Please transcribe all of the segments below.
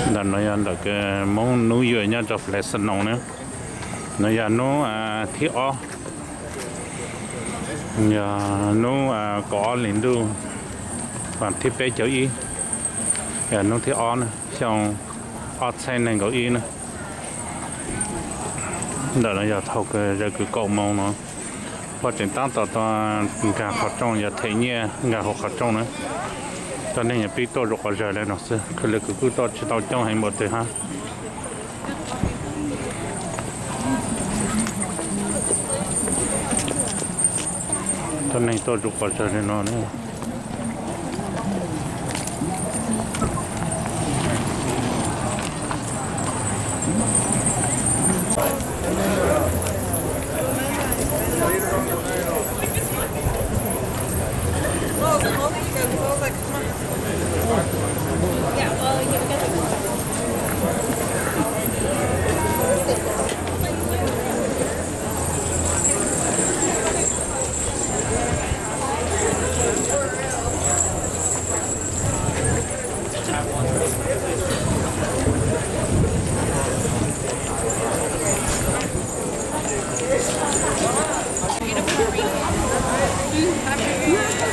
Ntawm no yog ntawm Hmoob hnub yua nyob rau Fresno na. No yog hnub thib ob, yog hnub kaum ob hlis ntuj, vas thib peb caug ib, yog hnub thib ob na, xyoo ob txhiab nees nkaum ib na. Ntawm no yog thaum kws, yog kws kaum moos no, poj tseem tab tom tuaj nkag qhov rooj, yog them nyiaj nkag hauv qhov rooj na. Cov neeg yeej pib tuaj zuj quas zog li no xwb, kws li kws kuj tuaj tsis tau coob heev npaum twg hab. Cov neeg tuaj zuj quas zog li no na.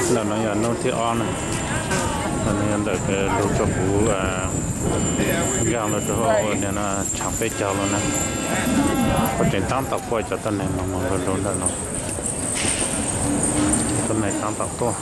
Ntawm no yog hnub thib ob na, ntawm lug rau huv nkag lug rau huv tshav peb caug lawm na. Kuv tseem tab tom kuaj cov tuab neeg no moog lug lug ntawm no, tuab neeg tab tom tuaj.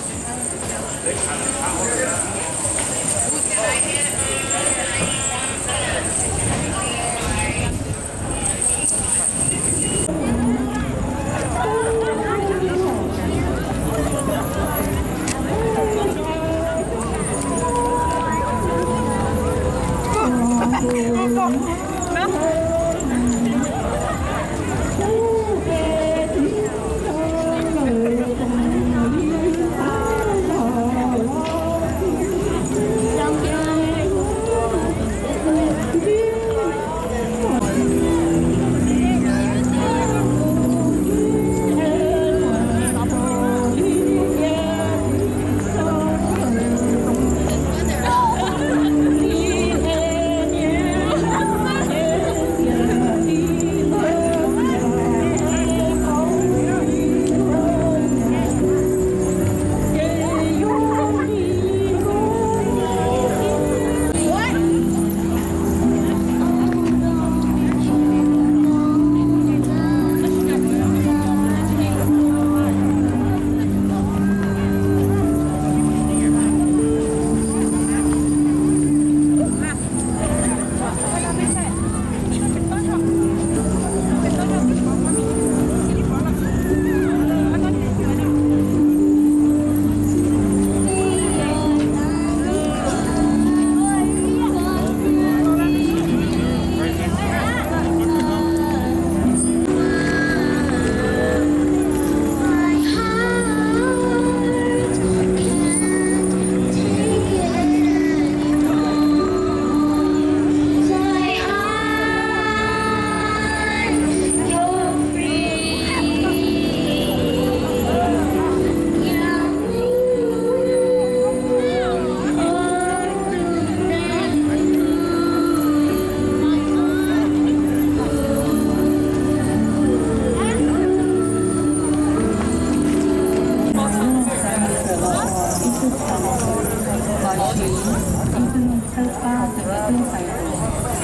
Txhawb pab txawm tub ntxhais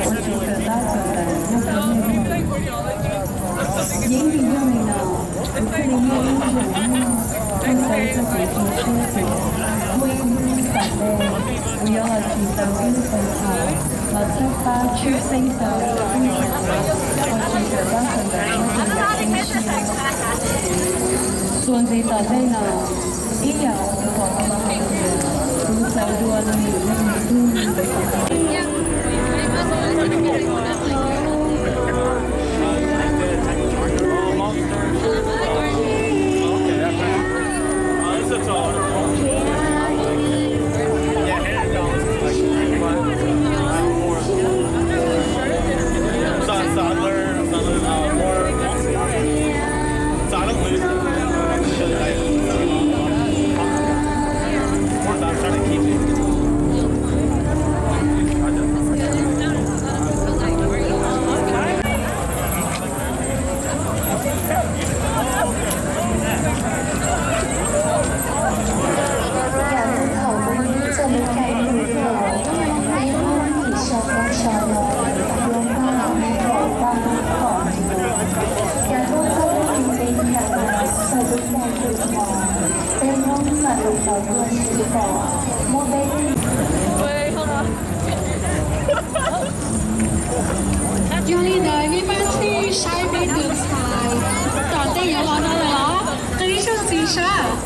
ua tsis tawm tab tawm nyob rau nej. Yeeb yog li no, kuv thiaj li muaj ib zaug muaj txoj kev tu siab tias muaj ib hnub tom ntej kuv yuav los tsis tau ib tug thaum los txhawb pab tshwj xeeb tau tub ntxhais ua tsis tawm tab tawm nyob rau ntiaj teb siab. Txuas ntxiv tom ntej no, ib yam uas kuv pom tau tias kuv txawv dua li yus leej tug.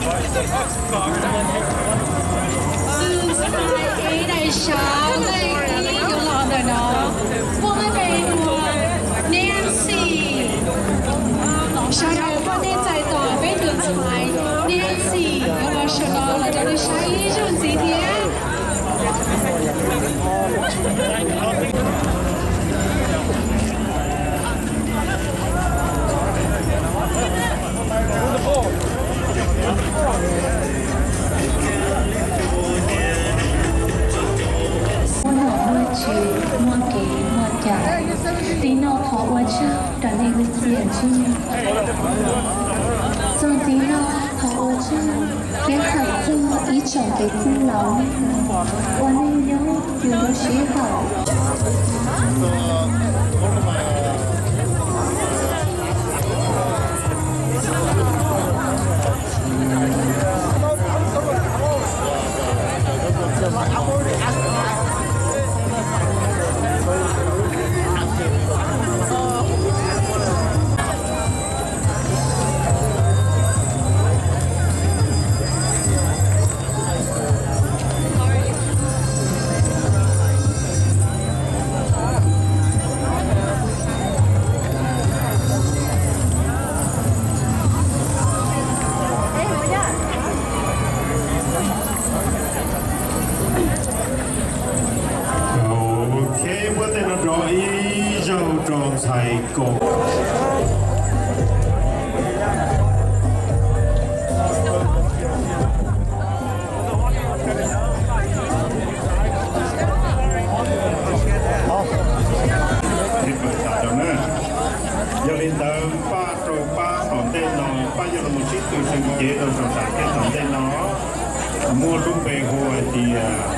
Xws li ib daim saub leej ib yuav los ntawm no, muaj lub npe hu ua Nancy. Sawv daws pab nej txais tos peb tus ntxhais Nancy uas los saum no los rau nej saib ib zaug ntxiv thiab. Muaj nom muaj tswv, muaj kev muaj cai, txij no thov ua tsaug rau nej lub txiaj ntsig. Txog txij no thov ua tsaug thiab khaws txog ib tsoom kev txwj laus ua neej nyob yus lub sij hawm. Ok, muab tej no rau ib zaug rau ntxhais Koom. Yog li ntawd pab rau pab tom ntej no, pab yuav los mus sib tw xyoo cev rau saum sam kev tom ntej no, muaj lub npe hu hais tias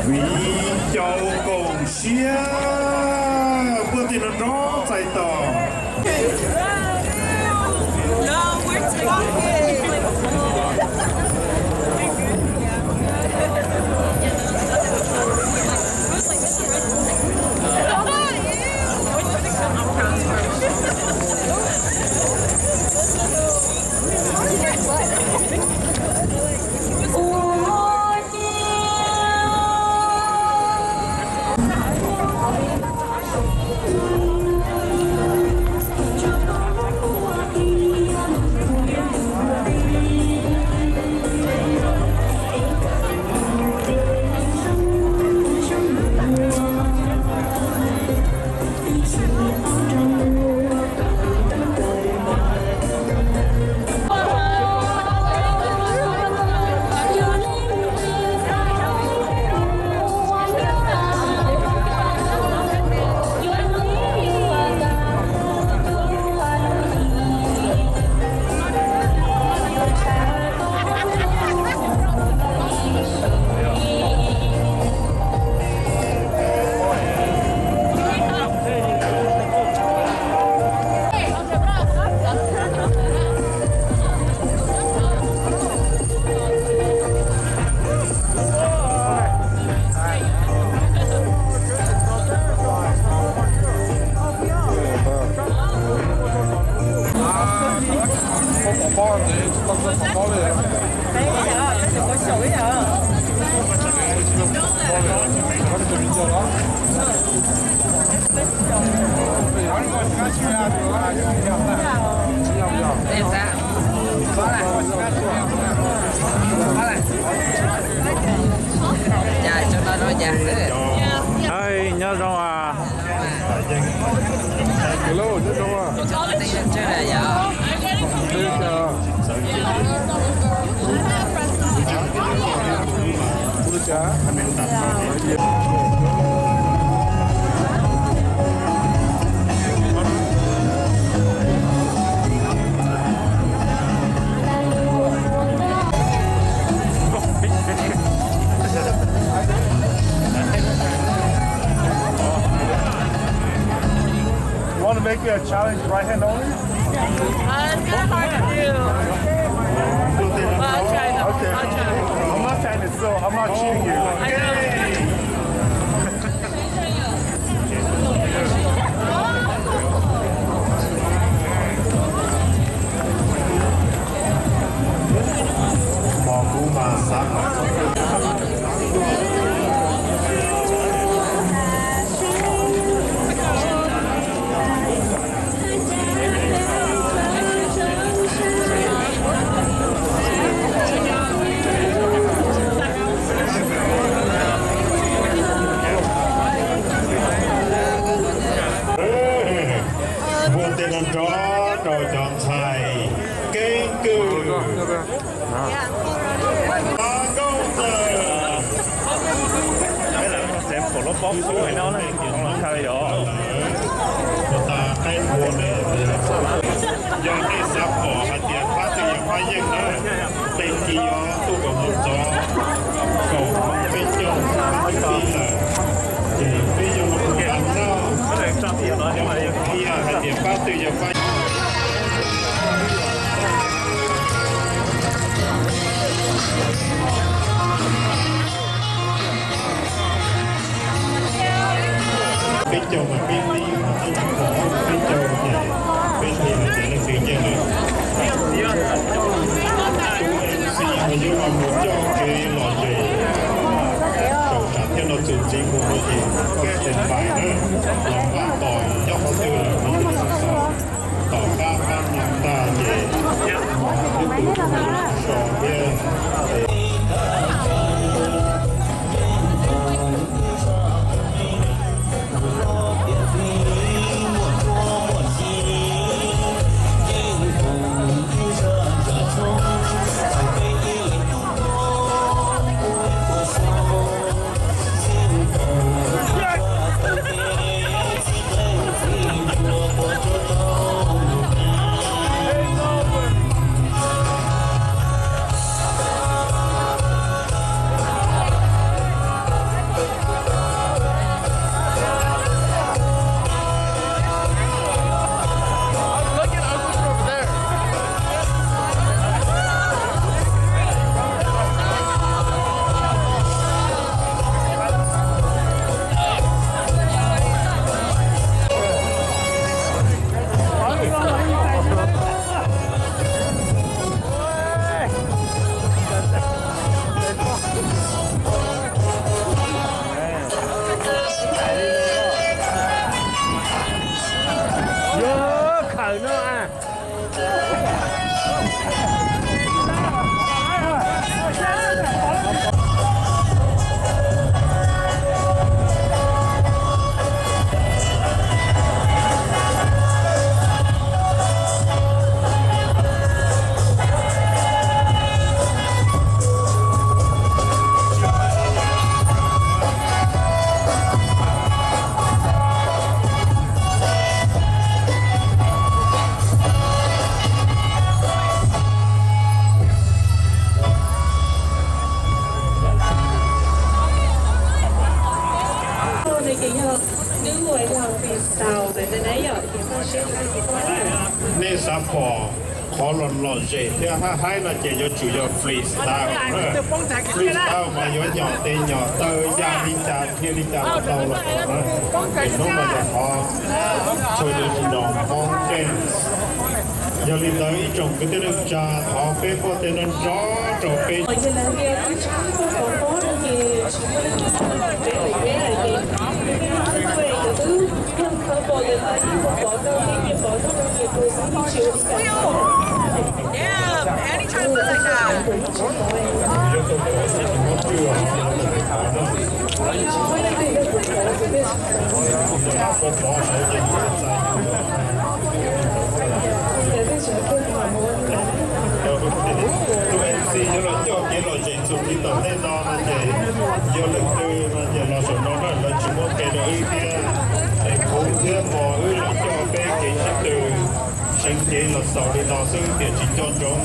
Viv Caus Koom Siab, puag tim no nrov txais tos. Nyob zoo a. Want to make you a challenge, right hand only? Uh, it's kind of hard to do. But I'll try, though. Okay. I'll try. I'm not Chinese, so I'm not cheating you. I know. Los pov kuv hais no na, ntshai yog. Puas tas qaib npua ne? Yog nej xav pom hais tias pab twg yog pab yeej na, tej kis os tuaj kom mus txog kaum peb caug pab twg lawm, ces peb yuav los mus tas nrho, yuav mus qhia hais tias pab twg yog pab. Peb caug mas peb tib, peb caug ces peb thiaj hais tias leej twg yeej lawm. Tus M C uas yuav los mus coj kev lom zem saum sam thiaj no txuas ntxiv mus no ces kab tes npais na, los npaj tos nyob qhov twg lawm no, tom qab qab no tag ces ib tug so thiab. Yuav khawm no a. Nej xav pom qhov lom lom zem thiab haib haib no ces yuav tsum yog freestyle. Freestyle mas yuav nyom tes nyom taw ya li cas dhia li cas los tau los na. Es hnub no yog qhov traditional Hmong dance. Yog li ntawd ib tsoom kwv tij neej tsa, thov peb muaj tej nrov nrov rau peb. Tus M C yuav los coj kev lom zem txuas ntxiv tom ntej no no ces yog leej twg no ces los saum no na, lawv tsis muaj kev rau wb thiab. Es kuv thiab Mos wb los coj peb kev sib tw, seev kev los xaus li no xwb tiam sis nco ntsoov.